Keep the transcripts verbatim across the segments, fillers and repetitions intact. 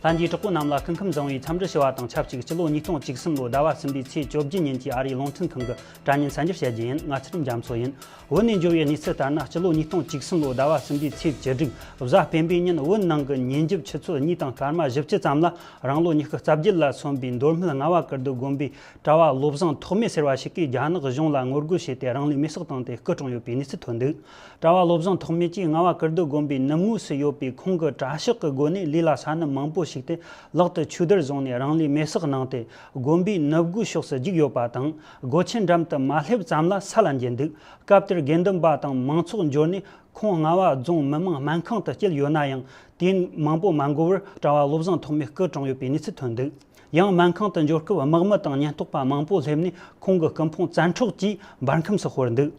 ལྷན་རྒྱས་གྲོགས་པོ་རྣམས་ལ་སྐུ་ཁམས་བཟང་བའི་འཚམས་འདྲི་ཞུ་བ་དང་ཆབས་ཅིག་སྤྱི་ལོ་ཉིས་སྟོང་བཅུ་གསུམ་ལོ་ཟླ་བ་གསུམ་པའི་ཚེས་བཅོ་བརྒྱད་ཉིན་གྱི་ཨ་རིའི་རླུང་འཕྲིན་ཁང་གི་དྲ་བརྙན་གསར་འགྱུར་བཤད་རྒྱུ་ཡིན། ང་ཚེ་རིང་རྒྱ་མཚོ་ཡིན། བོད་ནས་འབྱོར་བའི་གནས་ཚུལ་ལྟར་ན། སྤྱི་ལོ་ཉིས་སྟོང་བཅུ་གསུམ་ལོ་ཟླ་བ་གསུམ་པའི་ཚེས་བཅུ་དྲུག་གཟའ་སྤེན་པའི་ཉིན་བོད་ནང་གི་ཉིན་རྒྱབ་ཆུ་ཚོད་གཉིས་དང་སྐར་མ་བཞི་བཅུ་ཙམ་ལ་རང་ལོ་ཉི་ཤུ་རྩ་བརྒྱད་ལ་སོན་པའི་མདོ་སྨད་རྔ་བ་ཀིརྟི་དགོན་པའི་གྲྭ་བ་བློ་བཟང་ཐོགས་མེད་ཟེར་བ་ཞིག་གིས་རྒྱ་ནག་གཞུང་ལ་ངོ་རྒོལ་བྱས་ཏེ་རང་ལུས་མེར་སྲེག་བཏང་སྟེ་སྐུ་གྲོངས་ཡོད་པའི་གནས་ཚུལ་ཐོན་འདུག་གྲྭ་བ་བློ་བཟང་ཐོགས་མེད་ཀྱིས་རྔ་བ་ཀིརྟི་དགོན་པའི་ནུབ་ངོས་སུ་ཡོད་པའི་ཁོང་གི་གྲྭ་ཤག་གི་སྒོ་ནས་ལུས་ལ་ས་སྣུམ་མང་པོ་ཞིག་སྟེ། ལག་ཏུ་ཆུ་དར་བཟུང་ནས་རང་ལུས་མེར་སྲེག་གནང་སྟེ། དགོན་པའི་ནུབ་སྒོའི་ཕྱོགས་སུ་རྒྱུགས་ཡོད་པ་དང་། སྒོ་ཆེན་འགྲམ་དུ་མ་སླེབས་ཙམ་ལ་ས་ལ་འགྱེལ་འདུག་སྐབས་དེར་དགེ་འདུན་པ་དང་མང་ཚོགས་འབྱོར་ནས་ཁོང་རྔ་བ་རྫོང་མི་དམངས་སྨན་ཁང་དུ་བསྐྱལ་ཡོད་ན་ཡང་། དུས་མང་པོ་མ་འགོར་བར་གྲྭ་བ་བློ་བཟང་ཐོགས་མེད་སྐུ་གྲོངས་ཡོད་པའི་གནས་ཚུལ་ཐོན་འདུག་ཡང་སྨན་ཁང་དུ་འབྱོར་སྐབས་དམག་མི་དང་ཉེན་རྟོག་པ་མང་པོ་སླེབས་ནས་ཁོང་གི་སྐུ་ཕུང་བཙན་འཕྲོག་གིས་འབར་ཁམས་སུ་ཤོར་འདུག་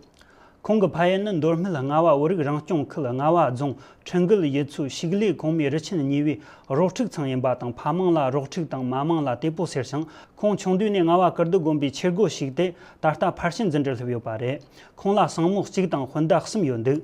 ཁོང་གི་ཕ་ཡུལ་ནི་མདོ་སྨད་རྔ་བ་བོད་རིགས་རང་སྐྱོང་ཁུལ་རྔ་བ་རྫོང་ཁྲི་འགུལ་ཡུལ་ཚོའི་ཕྱུགས་ལས་གོང་མའི་རུ་ཆེན་གཉིས་པའི་རོགས་ཕྲུག་ཚང་ཡིན་པ་དང་། ཕ་མིང་ལ་རོགས་ཕྲུག་དང་། མ་མིང་ལ་དེ་པོ་ཟེར་ཞིང་། ཁོང་ཆུང་དུས་ནས་རྔ་བ་ཀིརྟི་དགོན་པའི་ཆོས་སྒོར་ཞུགས་ཏེ། ད་ལྟ་ཕར་ཕྱིན་འཛིན་གྲྭར་སླེབས་ཡོད་པ་རེད། ཁོང་ལ་སྲིང་མོ་གཅིག་དང་སྤུན་ཟླ་གསུམ་ཡོད་འདུག་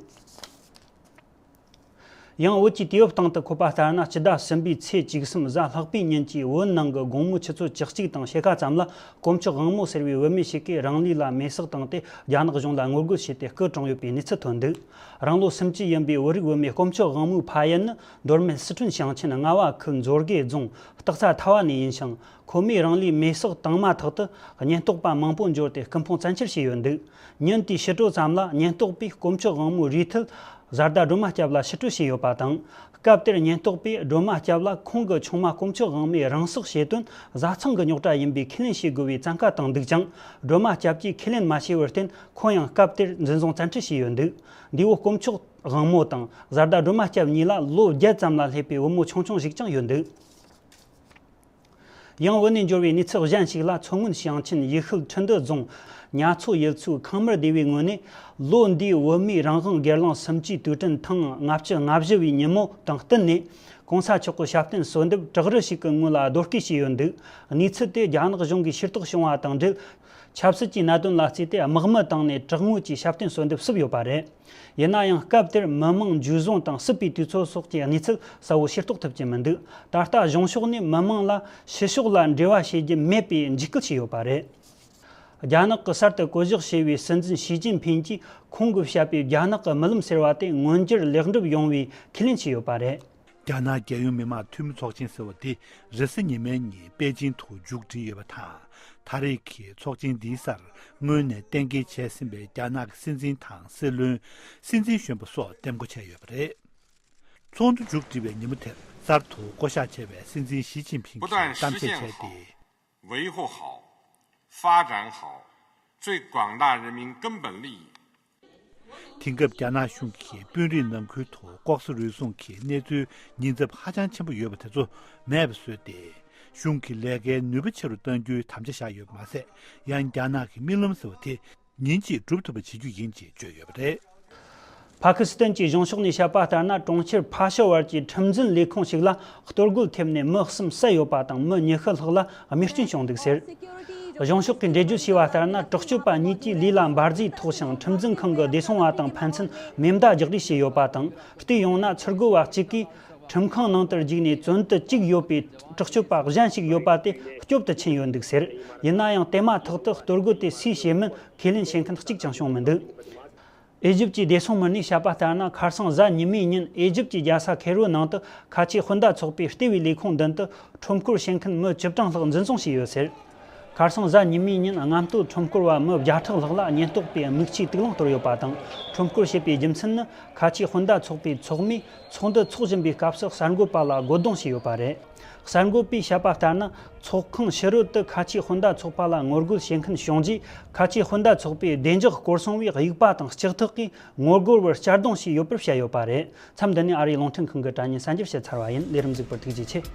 ཡང་བོད་ཀྱི་དུས་བབ་སྟེང་དུ་འཁོད་པ་ལྟར་ན། སྤྱི་ཟླ་གསུམ་པའི་ཚེས་བཅུ་གསུམ་གཟའ་ལྷག་པའི་ཉིན་གྱི་བོད་ནང་གི་དགོང་མོ་ཆུ་ཚོད་བཅུ་གཅིག་དང་ཕྱེད་ཀ་ཙམ་ལ། དཀོན་མཆོག་དབང་མོ་ཟེར་བའི་བུད་མེད་ཞིག་གིས་རང་ལུས་ལ་མེ་སྲེག་བཏང་སྟེ། རྒྱ་ནག་གཞུང་ལ་ངོ་རྒོལ་བྱས་ཏེ་སྐུ་གྲོངས་ཡོད་པའི་གནས་ཚུལ་ཐོན་འདུག་རང་ལོ་སུམ་ཅུ་ཡིན་པའི་བོད་རིགས་བུད་མེད་དཀོན་མཆོག་དབང་མོའི་ཕ་ཡུལ་ནི་མདོ་སྨད་སི་ཁྲོན་ཞིང་ཆེན་རྔ་བ་ཁུལ་མཛོད་དགེ་རྫོང་སྟག་རྩ་མཐའ་བ་ནས་ཡིན་ཞིང་། ཁོ་མོས་རང་ལུས་མེ་སྲེག་བཏང་མ་ཐག་ཏུ་ཉེན་རྟོག་པ་མང་པོ་འབྱོར་ཏེ་སྐུ་ཕུང་བཙན་ཁྱེར་བྱས་ཡོད་འདུག་ཉིན་དེའི་ཕྱི་དྲོ་ཙམ་ལ་ཉེན་རྟོག་པས་དཀོན་མཆོག་དབང་མོའི་རུས་ཐལ་བཟའ་ཟླ་སྒྲོལ་མ་སྐྱབས་ལ་ཕྱིར་སྤྲོད་བྱས་ཡོད་པ་དང་། སྐབས་དེར་ཉེན་རྟོག་པས་སྒྲོལ་མ་སྐྱབས་ལ་ཁོང་གི་ཆུང་མ་དཀོན་མཆོག་དབང་མོས་རང་སྲེག་བྱས་དོན་བཟའ་ཚང་གི་རྙོག་དྲ་ཡིན་པས་ཁས་ལེན་བྱེད་དགོས་པའི་བཙན་བཀའ་བཏང་འདུག་ཀྱང་། སྒྲོལ་མ་སྐྱབས་ཀྱིས་ཁས་ལེན་མ་བྱས་པར་བརྟེན། ཁོང་ཡང་སྐབས་དེར་འཛིན་བཟུང་བཙན་ཁྲིད་བྱས་ཡོད་འདུག་འདས་པོ་དཀོན་མཆོག་དབང་མོ་དང་བཟའ་ཟླ་སྒྲོལ་མ་སྐྱབས་གཉིས་ལ་ལོ་བརྒྱད་ཙམ་ལ་སླེབས་པའི་བུ་མོ་ཆུང་ཆུང་ཞིག་ཀྱང་ཡོད་འདུག་ཡང་བོད་ནས་འབྱོར་བའི་གནས་ཚུལ་གཞན་ཞིག་ལ། མཚོ་སྔོན་ཞིང་ཆེན་ཡུལ་ཤུལ་ཁྲི་འདུ་རྫོང་ཉ་མཚོ་ཡུལ་ཚོའི་ཁང་མར་སྡེ་བའི་ངོས་ནས། ལོ་འདིའི་བོད་མིའི་རང་དབང་སྒེར་ལངས་སུམ་ཅུའི་དུས་དྲན་ཐེངས་ལྔ་བཅུ་ང་བཞི་བའི་ཉིན་མོ་དང་བསྟུན་ནས། གོང་ས་མཆོག་གི་ཞབས་བརྟན་གསོལ་འདེབས་བྲག་རི་ཞིག་གི་ངོས་ལ་རྡོ་བརྐོས་བྱས་ཡོད་འདུག་གནས་ཚུལ་དེ་རྒྱ་ནག་གཞུང་གིས་ཤེས་རྟོགས་བྱུང་བ་དང་འབྲེལ། ཆབ་སྲིད་ཀྱི་གནད་དོན་ལ་བརྩིས་ཏེ། དམག་མི་བཏང་ནས་དྲག་ངོས་ཀྱིས་ཞབས་བརྟན་གསོལ་འདེབས་བསུབས་ཡོད་པ་རེད། ཡིན་ན་ཡང་། སྐབས་དེར་མི་མང་འཇུ་བཟུང་དང་སྲིད་པའི་དུས་ཚོད་སོགས་ཀྱི་གནས་ཚུལ་གསལ་བོ་ཤེས་རྟོགས་ཐུབ་ཀྱི་མི་འདུག་ད་ལྟ་གཞུང་ཕྱོགས་ནས་མི་མང་ལ་ཕྱི་ཕྱོགས་ལ་འབྲེལ་བ་བྱེད་རྒྱུ་མེད་པའི་འཇིགས་སྐུལ་བྱས་ཡོད་པ་རེད། རྒྱ་ནག་གི་གསར་དུ་བསྐོ་གཞག་བྱས་པའི་སྲིད་འཛིན་ཞི་ཅིན་ཕིན་གྱིས་ཁོང་གིས་བཤད་པའི་རྒྱ་ནག་གི་རྨི་ལམ་ཟེར་བ་དེ་མངོན་འགྱུར་ལེགས་འགྲུབ་ཡོང་བའི་ཁས་ལེན་བྱས་ཡོད་པ་རེད། རྒྱ་ནག་རྒྱལ་ཡོངས་མི་དམངས་འཐུས་མི་ཚོགས་ཆེན་ཟེར་བ་དེ་རེས་གཟའ་ཉི་མའི་ཉིན་པེ་ཅིང་དུ་མཇུག་སྒྲིལ་ཡོད་པ་དང་། ད་རེས་ཀྱི་ཚོགས་ཆེན་འདིའི་སར་སྔོན་ནས་གཏན་འཁེལ་བྱས་ཟིན་པའི་རྒྱ་ནག་གི་སྲིད་འཛིན་དང་སྲིད་བློན། སྲིད་འཛིན་གཞོན་པ་སོགས་འདེམས་བསྐོ་བྱས་ཡོད་པ་རེད། ཚོགས་འདུ་མཇུག་སྒྲིལ་བའི་ཉིན་མོ་དེར་གསར་དུ་བསྐོ་གཞག་བྱས་པའི་སྲིད་འཛིན་ཞི་ཅིན་ཕིང་གིས་གཏམ་བཤད་བྱས་ཏེ། 维护好、发展好最广大人民根本利益。 དེང་སྐབས་རྒྱ་ནག་གཞུང་གིས་དཔོན་རིགས་ནང་ཁུལ་དུ་ལྐོག་ཟ་རུལ་སུངས་ཀྱི་གནས་ཚུལ་ཉེན་ཚབས་ཧ་ཅང་ཆེན་པོ་ཡོད་པ་དེ་ཚོ་མེད་པ་བཟོས་ཏེ། གཞུང་གི་ལས་ཀའི་ནུས་པ་ཆེ་རུ་གཏང་རྒྱུའི་དམ་བཅའ་བཞག་ཡོད་པ་མ་ཟད། ཡང་རྒྱ་ནག་གི་རྨི་ལམ་ཟེར་བ་དེ་ཉིན་གཅིག་འགྲུབ་ཐུབ་པ་བྱེད་རྒྱུ་ཡིན་ཅེས་བརྗོད་ཡོད་པ་རེད། ཕ་ཁི་སི་ཐན་གྱི་གཞུང་ཕྱོགས་ནས་བཤད་པ་ལྟར་ན། གྲོང་ཁྱེར་ཕ་ཤོ་བར་གྱི་ཁྲིམས་འཛིན་ལས་ཁུངས་ཤིག་ལ་གཏོར་རྒོལ་ཐེབས་ནས་མི་གསུམ་བསད་ཡོད་པ་དང་། མི་ཉི་ཤུ་ལྷག་ལ་རྨས་སྐྱོན་བྱུང་འདུག་ཟེར། གཞུང་ཕྱོགས་ཀྱིས་འགྲེལ་བརྗོད་བྱས་པ་ལྟར་ན། དྲག་སྤྱོད་པ་གཉིས་ཀྱིས་ལུས་ལ་འབར་རྫས་ཐོགས་ཤིང་། ཁྲིམས་འཛིན་ཁང་གི་བདེ་སྲུང་བ་དང་ཕན་ཚུན་མེ་མདའ་རྒྱག་རེས་བྱས་ཡོད་པ་དང་། བལྟས་ཡོང་ན་ཚུར་རྒོལ་བ་གཅིག་གིས་ཁྲིམས་ཁང་ནང་དུ་འཇུག་ནས། བཙོན་དུ་བཅུག་ཡོད་པའི་དྲག་སྤྱོད་པ་གཞན་ཞིག་ཡོད་པ་དེ་སྐྱོབ་ཏུ་ཕྱིན་ཡོད་འདུག་ཟེར། ཡིན་ན་ཡང་། དེ་མ་ཐག་ཏུ་གཏོར་རྒོལ་དེ་སུས་བྱས་མིན་ཁས་ལེན་བྱེད་མཁན་གཅིག་ཀྱང་བྱུང་མི་འདུག་ཨེ་ཇིབ་ཀྱི་བདེ་སྲུང་མི་སྣས་བཤད་པ་ལྟར་ན། ཁ་སང་གཟའ་ཉི་མའི་ཉིན་ཨེ་ཇིབ་ཀྱི་རྒྱལ་ས་ཁེ་རོ་ནང་དུ་ཁ་ཆེའི་སྤུན་ཟླ་ཚོགས་པའི་ལྟེ་བའི་ལས་ཁུངས་མདུན་དུ་ཁྲོམ་སྐོར་བྱེད་མཁན་མི་བཅུ་གྲངས་ལྷག་འཛིན་བཟུང་བྱས་ཡོད་ཟེར། ཁ་སང་གཟའ་ཉི་མའི་ཉིན་སྔ་སྟོད་ཁྲོམ་སྐོར་བ་མི་བརྒྱ་ཕྲག་ལྷག་ལ་ཉེན་རྟོག་པས་མིག་ཆུའི་དུག་རླངས་གཏོར་ཡོད་པ་དང་། ཁྲོམ་སྐོར་བྱེད་པའི་རྒྱུ་མཚན་ནི། ཁ་ཆེའི་སྤུན་ཟླ་ཚོགས་པའི་ཚོགས་མིས་ཚོགས་འདུ་འཚོགས་བཞིན་པའི་སྐབས་སུ་གསར་འགོད་པ་ལ་རྒོལ་རྡུང་བྱས་ཡོད་པ་རེད། གསར་འགོད་པས་བཤད་པ་ལྟར་ན། ཚོགས་ཁང་ཕྱི་རོལ་དུ་ཁ་ཆེའི་སྤུན་ཟླ་ཚོགས་པ་ལ་ངོ་རྒོལ་བྱེད་མཁན་བྱུང་རྗེས། ཁ་ཆེའི་སྤུན་ཟླ་ཚོགས་པའི་བདེ་འཇགས་སྐོར་སྲུང་བས་དབྱུག་པ་དང་ལྕགས་ཐག་གིས་ངོ་རྒོལ་བར་གཅར་རྡུང་བྱས་ཡོད་པར་བཤད་ཡོད་པ་རེད། མཚམས་འདི་ནས་ཨ་རིའི་རླུང་འཕྲིན་ཁང་གི་དྲ་བརྙན་གསར་འགྱུར་བཤད་ཚར་བ་ཡིན། ལས་རིམ་གཟིགས་པར་ཐུགས་རྗེ་ཆེ།